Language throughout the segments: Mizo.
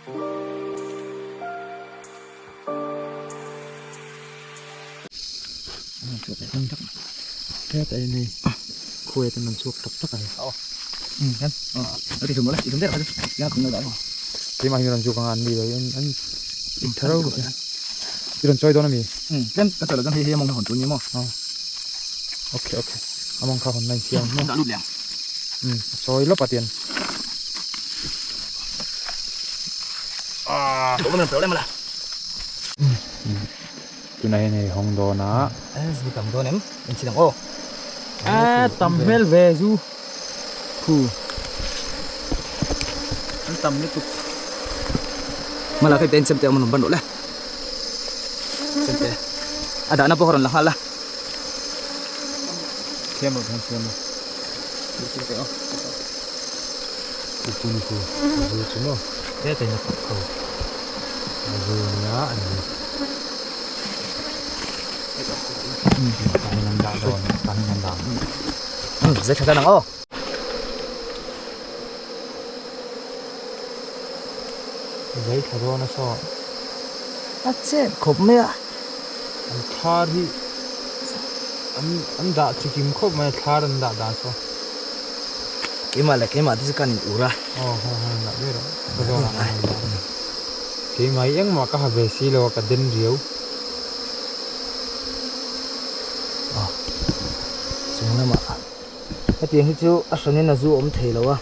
Heta in hei khuai te an chhuak tak tak a ni. Keimah hi rawn chhuak anga an ni lo in an tha reuh bawk a i rawn chawi dawn ami? Okay okay a mawng kha hawn na insiam maw? A chawi lawp a tian. Tunah hian hei hawng dawn a. Zu tam dawn em? En chhin ang aw. A tam hmel ve zu. Khu. An tam lutuk. Mala kai ten chemte awm ban rawh le. Chemte. A dahna pawh ka rawn la nghal a. Siam rawh hian siam rawh. Chemte aw. Khu khu ni khu. Zu chu maw. Heta in a khat kho. Zu nia an ni. Zai tha tan ang aw. Zai tha dawn a saw. A chet khawp mai a. An thlar hi an an dah chikim khawp mai a thlar an dah dan saw. Keimah leh keimah te chu kan in ur a. Aw ha ha dah daih rawh ka zawn ah an dah daih. Keimah hi engmah ka ha ve si lo a ka den riau. Aw chung lamah hetiang hi chu a hranin a zu awm thei lo a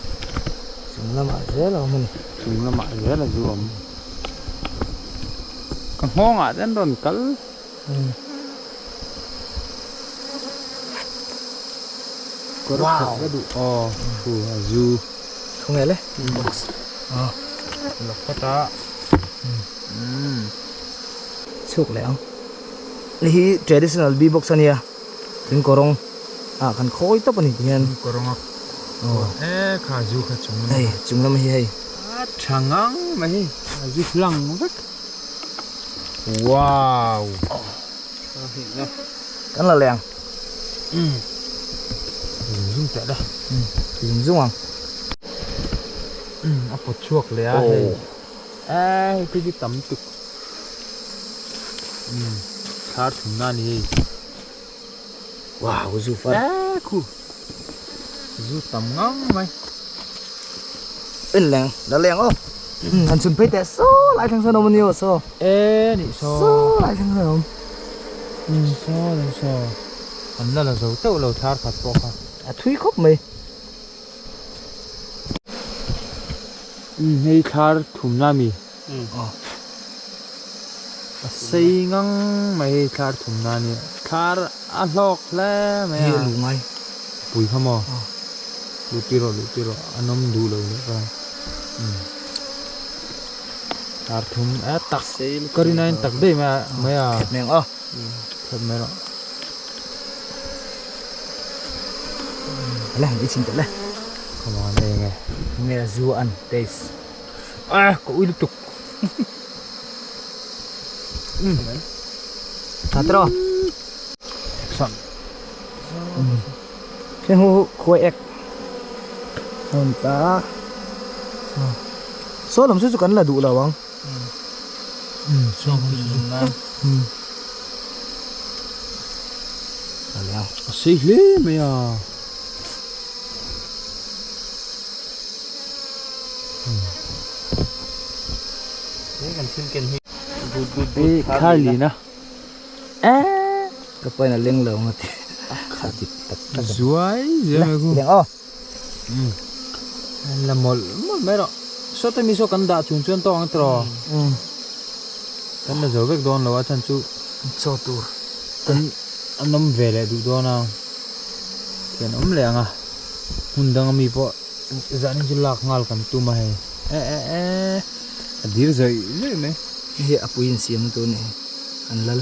chung lamah zel a awm a ni. Chung lamah zel a zu awm. Ka nghawngah te an rawn kal. Kawr khat ka duh aw thu a zu. Thu nge le? Aw. Lawk phawt a. Chhuk leh ang. Hei hi traditional bee box a nia. Tin kawrawng ah kan khawi tawp a ni ti hian. Kawrawng a e kha zu kha chung lam. Hei chung lam hi hei. A tha ngang mai hei a zu hlang vek. Wow. Kan la leng. Zung zung teh le. Zung zung ang. A pawt chhuak leh a hei. Eee hei khi chu tam tuk. Thlar thum na ni hei. Wow zu far. Eee khu. Zu tam ngang mai. En leng la leng aw. An chhun phei teh saw lai thleng sawn awm a ni aw saw. Eee nih saw. Saw lai thleng sawn awm. Saw nih saw. An la la zo teuh lo thlar khat pawh kha. A thui khawp mai. Hei thlar thumna a mi? A sei ngang mai hei thlar thumna a nia. Thlar a hlawk hle mai a. Hei a luh ngai. Pui kha maw? Luh tir rawh luh tir rawh a nawm duh lo leh ka. Thlar thum e tak ka rin aiin tak daih mai a mai a. Khat mai ang aw. Khat mai rawh. Le i chim tawh le. Come on eng e. Nge zu an taste. Ah ka ui lutuk. Tha tawh. Action. Heng hu khuai ek. Hmun ta. Saw lam chu chu kan la duh lo ang. Saw lam chu chu. A sei hle mai a. Hei thar lin a. Ka pain a leng lo ang a ti. A dik tak tak. Zuai zuai mai khu. Leng aw. La mawlh mawlh mai rawh. Sawta mi saw kan dah chung chuan tawk ang tiraw. Kan la zo vek dawn lo a chhan chu. Chaw tur. Kan an awm ve leh duh dawn a. Thian awm leh ang a. Hmun dang ami pawh zanin chu lak nghal kan tum a hei. E e e a dir zawih zawih mai. Hei a pui insiamna tur a ni hei. An lal.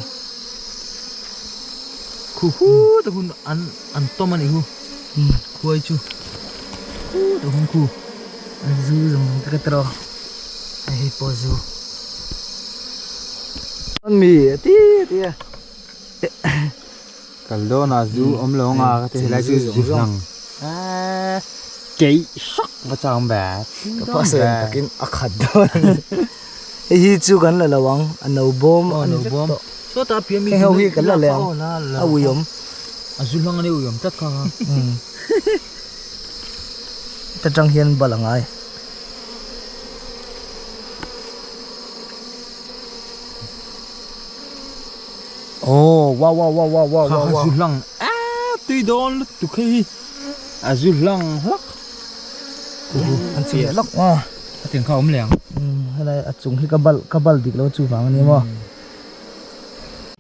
Khu hu te hun an an tawm a nih hu. Khuai chu khu te hun khu. An zu zawng zawng te ka tawh. Hei hei pawh zu. An mi ti ti a. Kal dawn ah zu awm lo anga ka ti helai chu zu hlang. Keih hrak. Va chang ve. Ka pa sawi ang takin a khat dawn a ni. Hei hi chu kan la lo ang, a no bawm a ni vek tawh. Heng ho hi kan la leh ang, a uiawm. A zu hlang a ni uiawm tlat kha kha. Heta tang hian bal a ngai. Aw wow wow wow wow wow Kha kha zu hlang eee tui dawn lutuk hei hi a zu hlang hlak. An chim leh lawk maw. A tiang kha a awm leh ang. Helai a chung hi ka bal ka bal dik lo chu vang a ni maw.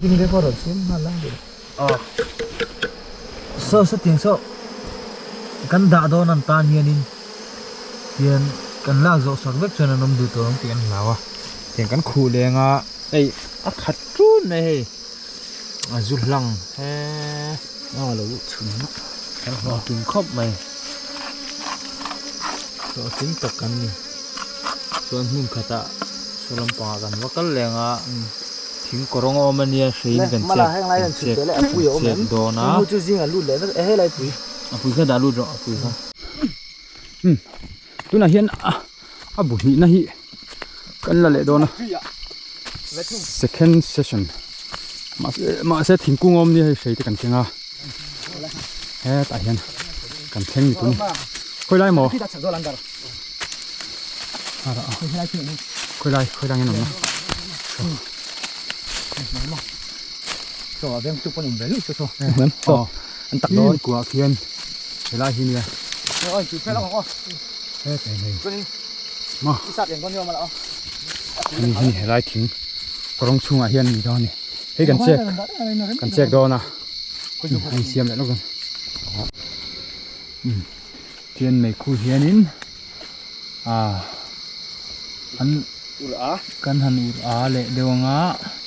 Ding te pawh rawn siam nghal ang deuh. Aw. Saw saw tiang saw kan dah dawn an tan hianin tian kan lak zawh sak vek chuan an awm duh tur ang tih kan hlau a. Tiang kan khuh leng a hei a khat ṭun mai hei a zu hlang he a lo chhun a kan hlawhtling khawp mai hlawhtling tak kan ni chuan hmun khatah saw lampangah kan va kal leng a thing kawrawng a awm ania hreiin kan chek kan chek kan chek dawn a a pui kha dah lut rawh a pui kha tunah hian a bu hnihna hi kan la leh dawn a second session mahse mahse thingkung a awm nia hei hrei te kan keng a hetah hian kan thleng ni tun khawi lai maw khawi lai khawi lai nge an awm na aw khian helai hi nia hetah hian hei maw hemi hi helai thing kawrawng chhungah hian a ni dawn a ni hei kan chek kan chek dawn a a insiam leh lawk dawn umm tian meikhu hianin ah an kan han ur a leh deuh anga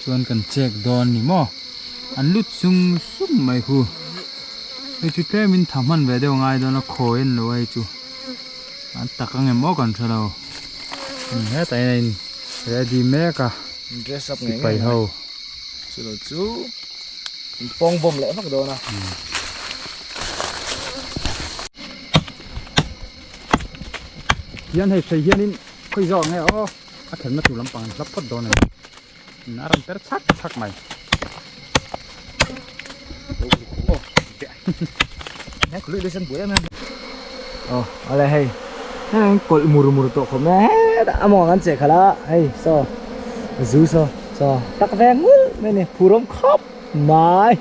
chuan kan chek dawn a ni maw an lut sung sung mai khu hei chu tlemin tha hman ve deuh a ngai dawn a khawi a ni lo a hei chu. An tak ang em aw kan hre lo. Hetah hian a in ready mek a. Dress up ngei Sipai ho. Chu lo chu in pawng bawm leh vak dawn a. Hian hei hrei hianin khawi zawk nge aw a khelna tur lampang an hlap phawt dawn a ni. A rawn per chhak chhak mai. Aw ale hei heng kawlh mur mur tawh khawp mai a hetah a mawng an cheh khalh a hei saw zu saw saw tak ve ngul mai a ni phur awm khawp mai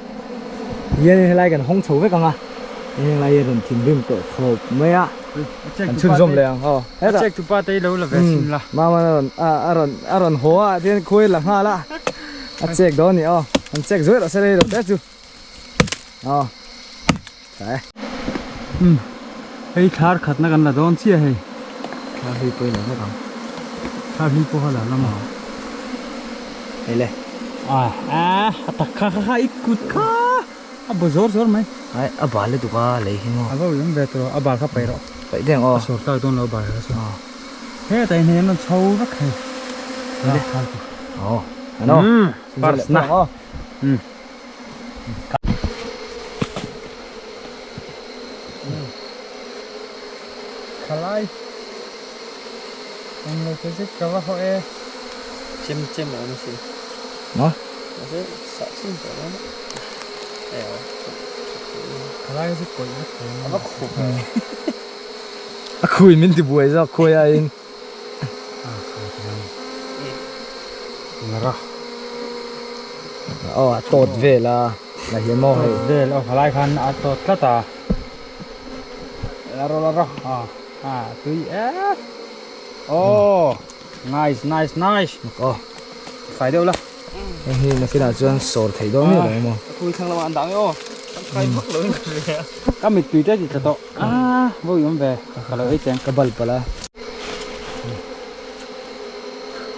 hianin helai kan hawng chho vek ang a heng lai hi a rawn thinrim tawh khawp mai a. An chhunzawm leh ang aw. A check tu pa te hi lo la ve sim la. Mama a rawn a rawn a rawn haw a tihian khuai la nghal a. A check dawn a ni aw. An check zuai rawh se rei lo te chu. Aw. Tha e. Umm hei thlar khatna kan la dawn chiah hei. Thlar hlui pawh i la vek ang. Thlar hlui pawh kha la la maw. Hei le. A a a tak kha kha kha i kut kha. A bu zawr zawr mai. Ai a bal lutuk a lei hi maw. A va ui awm ve tawh a bal kha paih rawh. Paih deng aw. A sawr tlak dawn lo a bal kha chu. Hetah hian hei an rawn chho vek hei. Le. Aw. Ano. First na. Umm. Khalai. Englo te zet ka va haw e. Chem chem a awm sin. Maw? Mahse sah chin tawh lo a. Khalai chu kawih vek thei a va khup e. A khuin min ti buai zawk khuai aiin. Ngara. Aw a tawt vel a. La hian maw hei. Tawt vel aw khalai khan a tawt tlat a. La rawh la rawh a a tui e. Aw nice nice nice. Aw. Fai deuh la. Hei hi nakinah chuan sawr theih dawn miah lo emaw. Ka thui thlang lamah an dah nge aw. Kan kai vak lo in ka hria. Ka mittui te ti tla tawh. Ah vawi awm ve. Ka lo ei cheng. Ka bal palh a.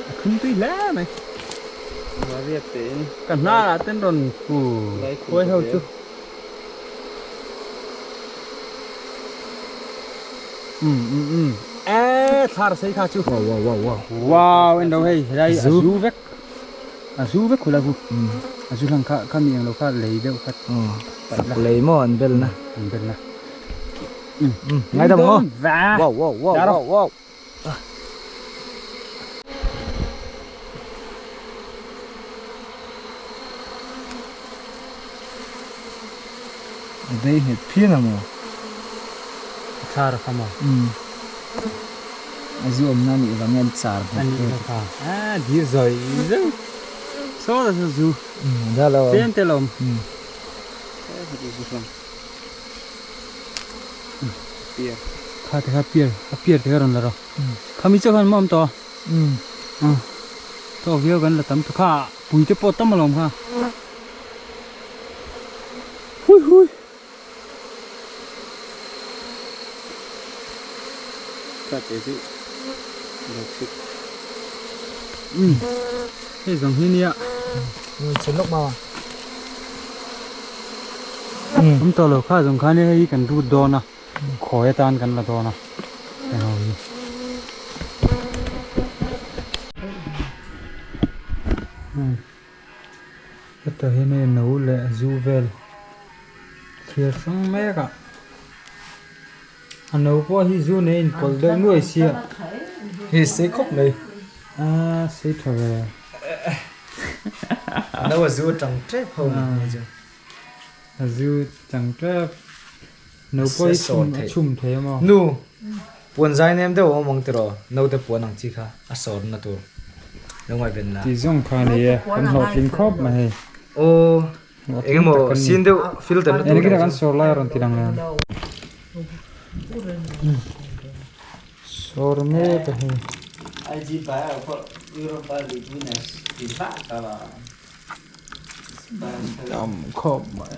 A thum tui hle mai. Riak tein. Ka hnarah ten rawn fu khuai ho chu. Um um um e thlar sei kha chu. Wow wow wow wow. Wow en lo hei helai a zu vek. A zu vek khula khu. A zu hlang kha kha mi ang lo kha lei deuh kha. Tak lei maw an bel na. An bel na. Ngai dam ngo. Wow wow wow wow wow. A bei nghet phian a maw? A thlar a kham a. Umm. A zu awmna a nih vang hian char nghet A nih kha. A dir zawi zeuh. Saw ta saw zu. Umm da lo. Tlem te lo awm. Umm. Piar. Kha te kha piar. A piar te kha rawn la rawh. Khami chiah khan maw awm tawh a? Umm. Tawk viau kan la tam tawh kha. Pui te pawh tam alawm kha. Hui hui. Kha te chu dawk sik. Umm. Hei zawng hi nia. Ngui chhin lawk mau a. Awm tawh lo kha zawng khan hei kan rut dawn a. Khawi atan kan la dawn a. Heng ho hi. Hetah hian hei no leh zu vel thlir hrang mek a a no pawh hi zu nen a inpawlh deuh nuai sia hei sei khawp mai a sei tha ve a no a zu atang tep ho ni chu a zu tang tep no pawh hi chhum a chhum thei a maw nu puan zai nem deuh a awm ang tiraw naute puan ang chi kha a sawrna tur lo ngaihven la tih zawng kha a ni e kan hlawhtling khawp mai hei aw engemaw sin deuh filter na tur kan sawr lai a rawn ti lang leh ang sawr mek a hei tam khawp mai.